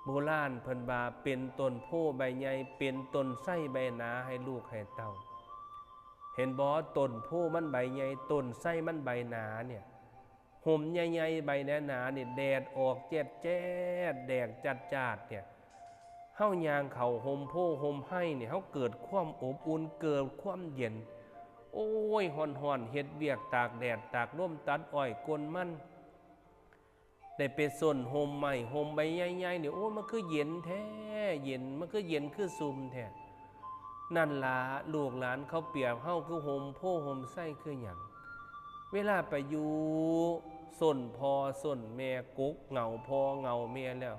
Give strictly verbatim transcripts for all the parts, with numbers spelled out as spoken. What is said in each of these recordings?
โบราณเพิ่นว่าเป็นต้นโพใบใหญ่ เป็นต้นไทรใบหนาให้ลูกให้เต้า เห็นบ่ ต้นโพมันใบใหญ่ ต้นไทรมันใบหนาเนี่ย ห่มใหญ่ๆ ใบหนาๆ เนี่ย แดดออกแจ๊ดๆ แดดจัดๆ เนี่ย เฮาย่างเข้าห่มโพห่มไฮเนี่ย เฮาเกิดความอบอุ่น เกิดความเย็น โอ้ย ฮ้อนๆ เฮ็ดเวียกตากแดดตากลม ตัดอ้อยโกนมัน ได้ไปส้นห่มไม้ห่มใบใหญ่ๆ เนี่ย โอ้ย มันคือเย็นแท้ เย็น มันคือเย็นคือซุ่มแท้ นั่นล่ะ ลูกหลานเขาเปรียบเฮาคือห่มโพห่มไทรคือหยัง เวลาไปอยู่ส้นพ่อส้นแม่ กกเหง้าพ่อเหง้าแม่แล้ว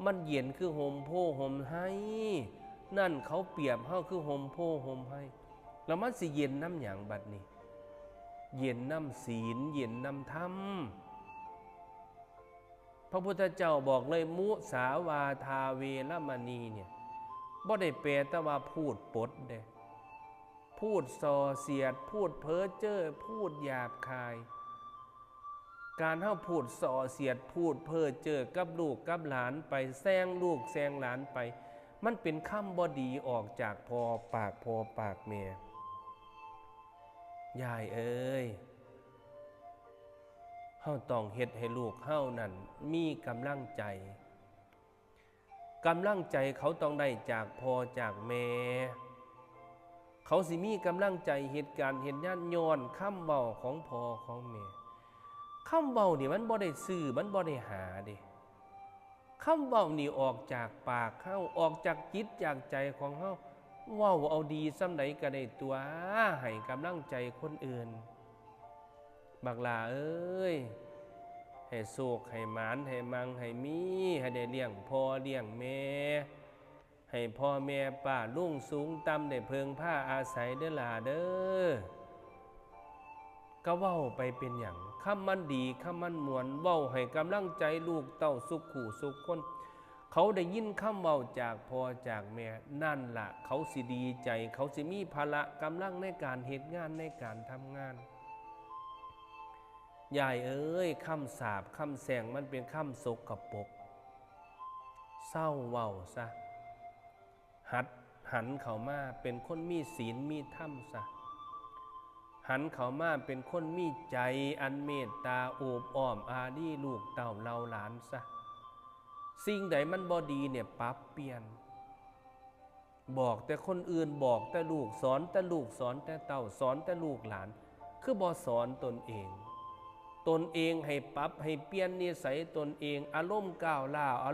มันเย็นคือห่มโพห่มไฮ นั่นเขาเปรียบเฮาคือห่มโพห่มไฮ แล้วมันสิเย็นนำหยังบัดนี้ เย็นนำศีล เย็นนำธรรม พระพุทธเจ้าบอกเลย มุสาวาทาเวรมณีเนี่ย บ่ได้แปลแต่ว่าพูดปดเด้ พูดส่อเสียด พูดเพ้อเจ้อ พูดหยาบคาย การเฮาพูดส่อเสียด พูดเพ้อเจ้อกับลูกกับหลานไป แซงลูกแซงหลานไป มันเป็นคำบ่ดีออกจากพ่อปากพ่อปากแม่ ยายเอ้ย เฮาต้องเฮ็ดให้ลูกเฮานั่นมีกำลังใจ กำลังใจเขาต้องได้จากพ่อจากแม่ เขาสิมีกำลังใจเฮ็ดการเฮ็ดงาน ย้อนคำเว้าของพ่อของแม่ คำเว้านี่มันบ่ได้ซื้อ มันบ่ได้หาเด้ คำเว้านี่ออกจากปากเฮา ออกจากจิตจากใจของเฮา เว้าเอาดีส่ำใดก็ได้ตั๊ว ให้กำลังใจคนอื่น บักหล่าเอ้ย ให้โชคให้หมาน ให้มั่งให้มี ให้ได้เลี้ยงพ่อเลี้ยงแม่ ให้พ่อแม่ป้าลุงสูงต่ำได้เพิ่งพาอาศัยเด้อหล่าเด้อ ก็เว้าไปเป็นหยัง คำมันดี คำมันม่วน เว้าให้กำลังใจลูกเต้าสุขคู่สุขคน เขาได้ยินคำเว้าจากพ่อจากแม่ นั่นล่ะ เขาสิดีใจ เขาสิมีพละกำลังในการเฮ็ดงาน ในการทำงาน ยายเอ้ย คำสาปคำแช่งมันเป็นคำสกปรก เซาเว้าซะ หัดหันเข้ามาเป็นคนมีศีลมีธรรมซะ หันเข้ามาเป็นคนมีใจอันเมตตาโอบอ้อมอารีลูกเต้าเหล่าหลานซะ สิ่งใดมันบ่ดีเนี่ยปรับเปลี่ยน บอกแต่คนอื่น บอกแต่ลูก สอนแต่ลูก สอนแต่เต้า สอนแต่ลูกหลาน คือบ่สอนตนเอง ตนเองให้ปรับให้เปลี่ยนนิสัยตนเอง อารมณ์ก้าวร้าว